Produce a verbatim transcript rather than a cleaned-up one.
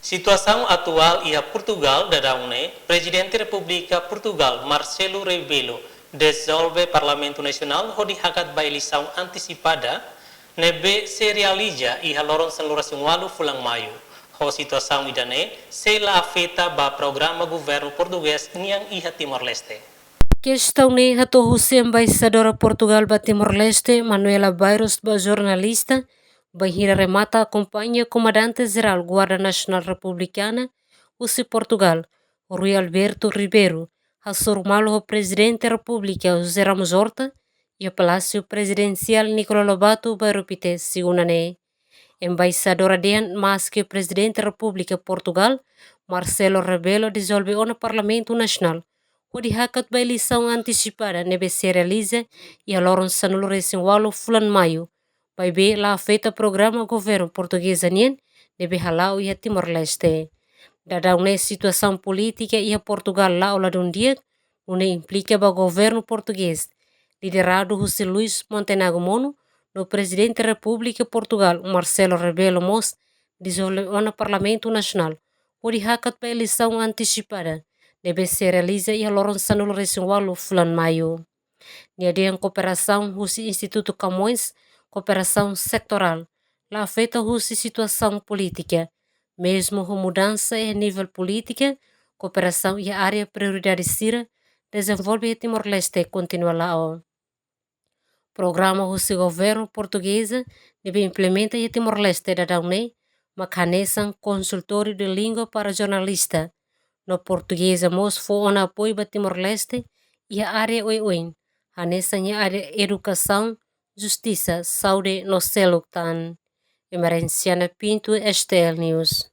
Situasaun atuál iha Portugal daudaun ne'e, Prezidente Repúblika Portugal, Marcelo Rebelo, dizolve Parlamentu Nasionál hodi hakat ba eleisaun antisipada ne'ebé sei realiza iha loron sanulu-resin-ualu fulan Maiu. Ho situasaun ida-ne'e sei la afeta ba programa governu portugés nian iha Timor-Leste. Kestaun ne'e hato'o husi Embaixadora Portugal ba Timor-Leste, Manuela Bairros, ba jornalista, bainhira remata akompaña Komandante Jerál Guarda Nasionál Republikana husi Portugal, Rui Alberto Ribeiro, hasoru malu ho Prezidente Repúblika José Ramos Horta iha Palásiu Prezidensiál Nicolau Lobato, Bairro Pité, Segunda ne'e. Embaixadora dehan maske Prezidente Repúblika Portugal, Marcelo Rebelo, dizolve ona Parlamentu Nasionál hodi hakat ba eleisaun antisipada ne'ebé sei realiza iha loron sanulu-resin-ualu fulan Maiu, maibé la afeta programa governu portugeza nian ne'ebé hala'o iha Timor-Leste. Daudaun ne'e situasaun polítika iha Portugal la'o ladún di'ak, nune'e implika ba governu portugés, lideradu husi Luís Montenegro Mono, no Prezidente Repúblika Portugal, Marcelo Rebelo mós, dizolve ona Parlamentu Nasionál hodi hakat ba eleisaun antisipada ne'ebé sei realiza iha loron sanulu-resin-ualu fulan Maiu. Nia dehan kooperasaun husi Institutu Camões, kooperasaun setorál, la afeta husi situasaun polítika. Mezmu ho mudansa iha nivel polítika, kooperasaun iha área prioridade sira dezenvolve iha Timor-Leste kontinua la'o. Programa husi governu portugeza ne'ebé implementa iha Timor-Leste daudaun ne'e mak hanesan konsultóriu de língua para jornalista, no portugeza mós fó ona apoiu ba Timor-Leste iha área oioin, hanesan iha área edukasaun, justisa, saúde no seluk tan. Emerenciana Pinto, S T L News.